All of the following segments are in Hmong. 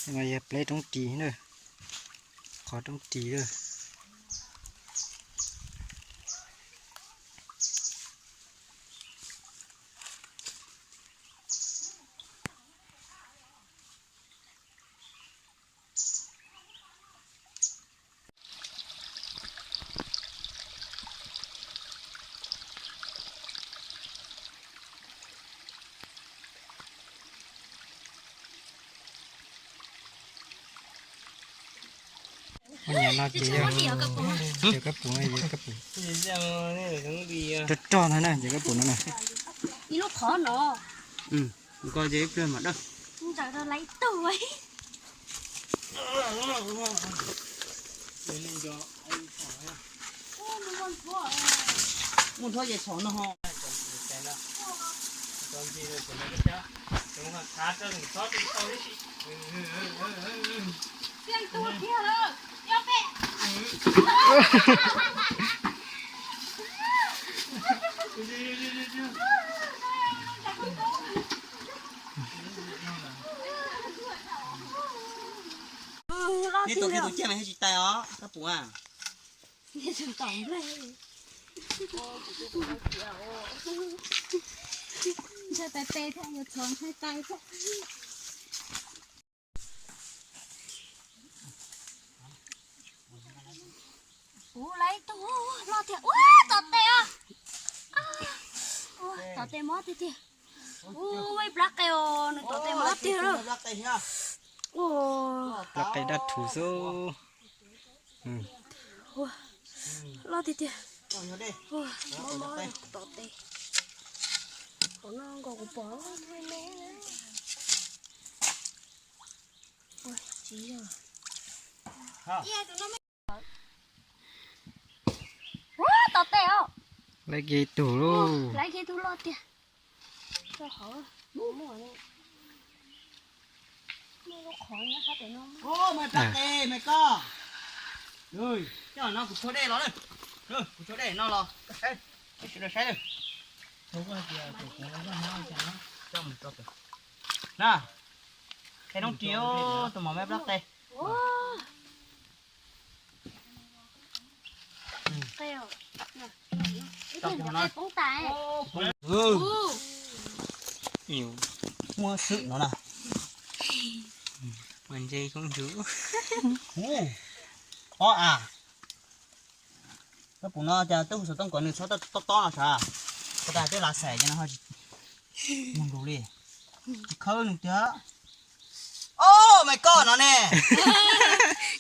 Yog pleb roob ris na, qhov roob ris lawm. Ua nyab no ces yog kab pum, yog kab pum rog rog ntag na, yog kab pum no na. Ib lub qhov no. Nkaus ces ib pliag mam dawj. Ntawm rau lawv ib tug. Muaj nthuav ces txhom no ho. Neb tuav kiag tus ciaj mas thiaj tsis tais os, kab pum a. Ntshai tais tes thiab, yuav txhom ntshai tais thiab. Ua, lawv ib tug loj tiag. Ua, tom tes os. Ua, tom tes mob tiag tiag. Ua, ib plab qe os, nws tom tes mob tiag lawm. Ua, plab qe dab thuv xwb. Ua, loj tiag tiag. Ua, mob mob tom tes. Qhov no nkaus kuv pom me me. Ua, tsis yog. Ua, tom tes os. Lawv kiag tug lauj. Lawv kiag tug loj tiag. Rau qhov muaj, muaj lub qhov nyob sab pem no. Ua, me plab qe me koj. Coj no kuv tshuab dej los lawm. Kuv tshuab dej no los koj saib, koj sim los saib lawm. Na, qe roob ris, tus mom me plab qe. Muaj xwm no na. Ua ntse koob ntsws. Ua, ob a. Kab pum no cas twb hu xov tooj kom nws txhob tob tob no sav. Ko tas twb lav xaim ces no ho tsis mus nkaus li. Tsis khawb nws tiag. Ob, me koj no ne.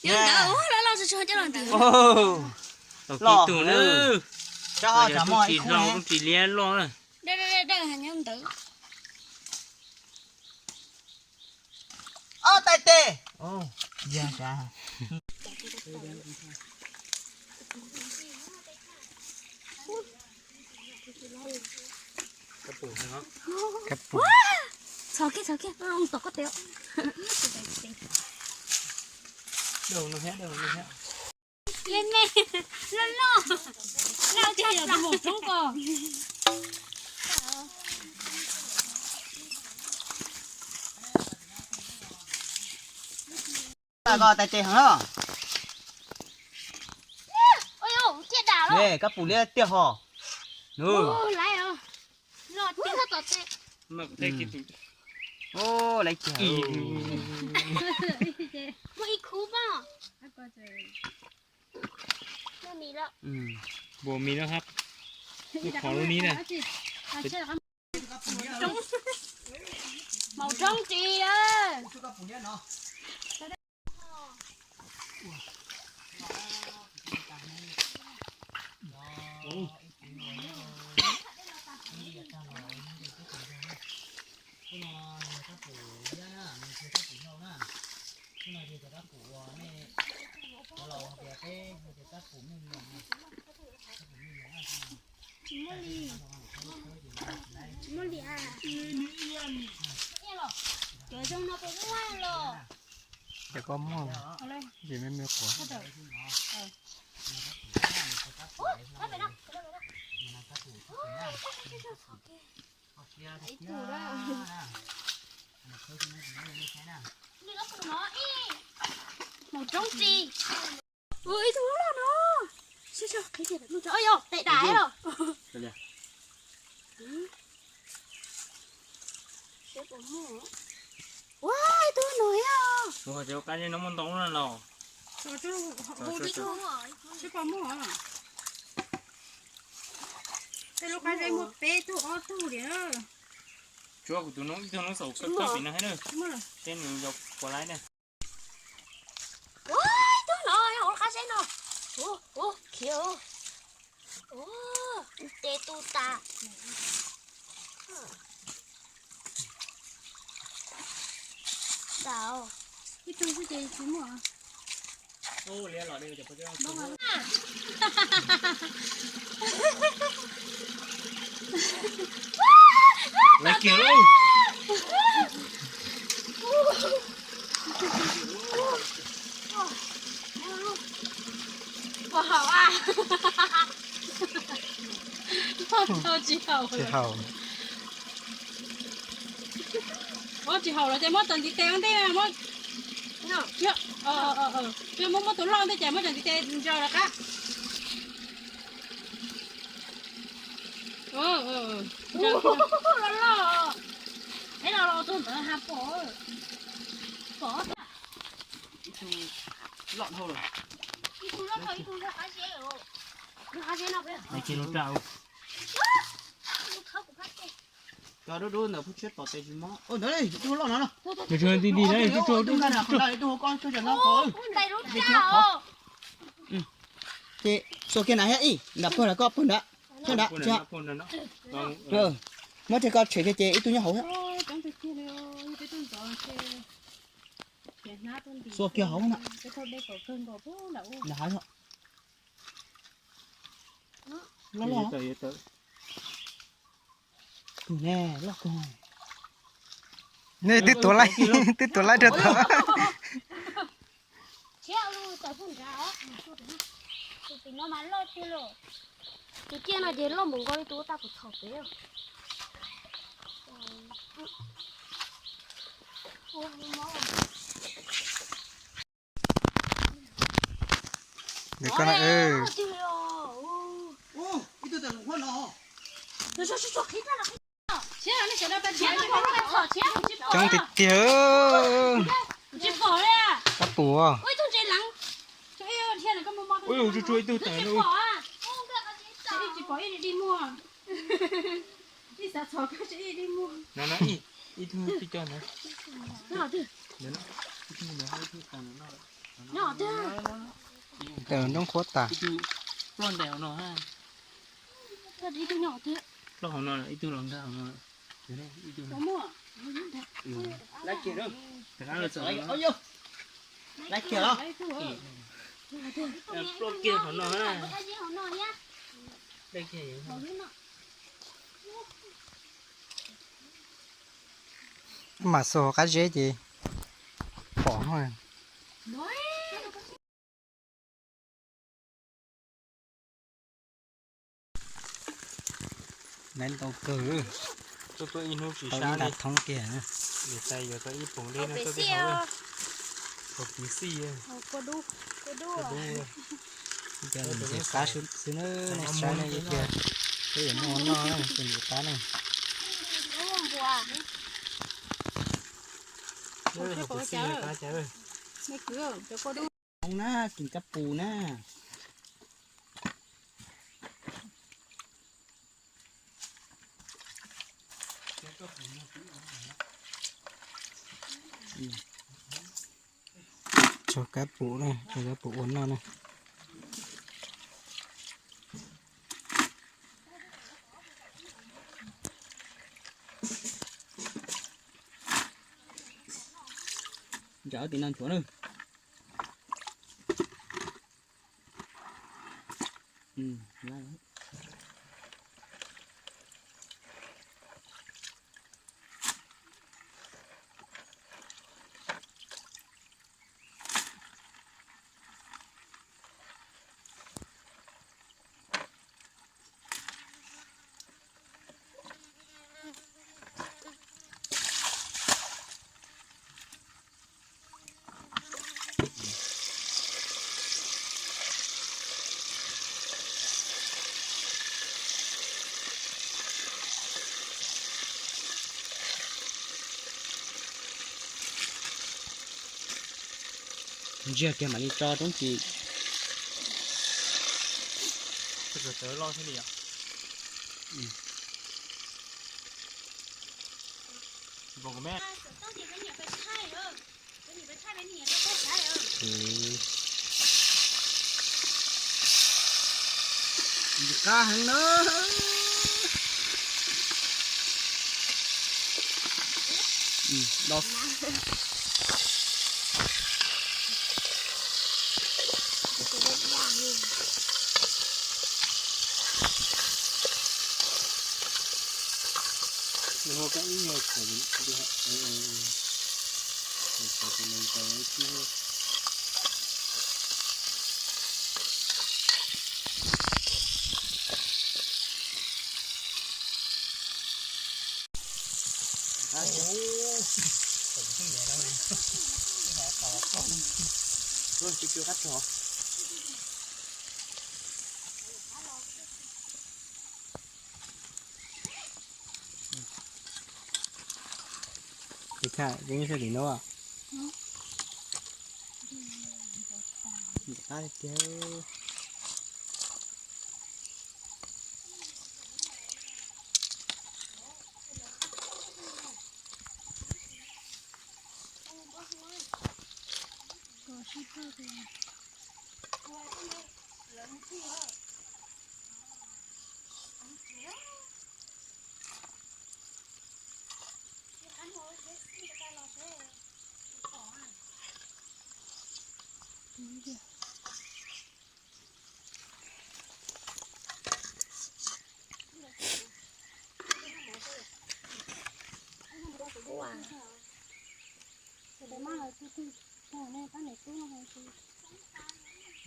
Nyob ntawd, loj loj tsuag tsuag coj los ntawd. Los tus na. Tsam ho tsam mog ib khub ne. Dawj dawj dawj nyob ntawd. Ob tais tes. Txhos kiag, txhos kiag, loo tom koj tes. Me me, loj loj, loj tiag yog tus maum roob ko. Ko tais tes heev os. Kab pum liab tiag ho. Lawv kiag, muaj ib khub pom. Npua mis no hab, lub qhov lub nib na. Maum roob ris. Tsis muaj li, tsis muaj li a. Cov zoo no puas muaj los? Ces koj muaj, ces me me quav. Mus roob tsi. Ib tug loj loj no. Yog tes dais los. Ua ib tug no yog. Ua qab zeb no muaj ntau na los. Tej lub qab zeb muaj peb tug ob tug li. Tsuav kuv tus noob ib tug noob xaum kawg kawg pem no thiab na. Seb nws yog puas laib na. Ua ib tug no yog ua qab zeb no. Khiav. Tes tu tas. Ib tug xwb ces tsis muaj. Lawv kiag lauj. Puas haum a? Tsis haum. Tsis haum los ces muab tom ntiv tes ua ntej, muab, muab muab tus loj ntej ces muab tom ntiv tes ntsaws rov qab. Loj loj. Peb los los tus ntawd ha pom, pom. Ib tug loj dhau lawm. Ib tug loj dhau, ib tug loj qab zeb. Loj qab zeb no. Cov dub dub ntawd phub tshiab tom tes tsis mob. Ntawd ib tug loj no no. Ib tug hauv ko, ib tug hauv ko. Ces xuas kiag na thiab ib nram pawg nrad, koj pawg nrad, pawg nrad. Muab rau koj tshem kiag ces ib tug nyob hauv thiab. Xuas kiag hauv na. Nram hav. Loj loj. Tus ne loj kawg. Nej twb tuav laib, twb tuav laib rau tod. Tus no mas loj tiag lauj. Tus ciaj no ces loj npaum nkaus li tus ua tau kuv thaum pem. Ib tug tawm hauv no. Coob tiag tiag. Kab pum. Ib tug tsis coj ntawd. Tawm nroo qhuav tas. Ploj ntais hauv no. Ploj hauv no, ib tug los nkag hauv no. Lawv kiag los, lawv kiag los. Ploj kiag hauv no na. Mam xuas qab zeb ces pom. Laiv ntau kawg. Tuaj tuaj ib hnub tsis sab li. Thoob kiag. Niam tais yuav tau ib poom dib no tuaj tib hauv. Hauv kwv xij. Cov ntim qab xwb na, nej saib na, ib pliag peb yuav muaj noj na, cov ntim qab na. Hauv kwv xij qab cas. Hoob na, kis kab pus na. Tso kab pum na, tso kab pum ua noj na. Nram tim no nchuav na. Ntsiag kiag mam li tso roob ris. Tawv loj thiab li os. Qab heev na. Ib txhaj zoo sab tim no. Qab tiag.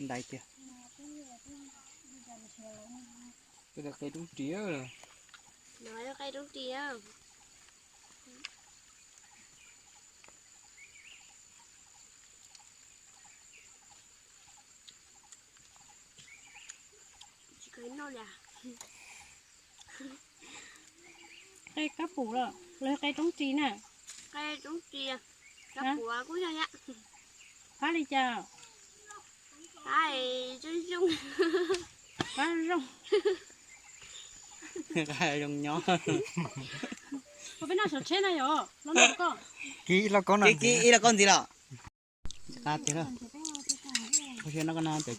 Ntais tiag. Qe roob ris. No yog qe roob ris. Tsis kheev noj li. Qe kab pum los los yog qe roob ris na? Qe roob ris, kab pum kuj yog thiab. Qab li cas? Qab zoo zoo. Qab zoo nyob. Ua peb noj saum tsheb na yom, los noj koj. Kib ib lauj kaub ntxiv los. Qab tiag. Ua siab noj koj na cov.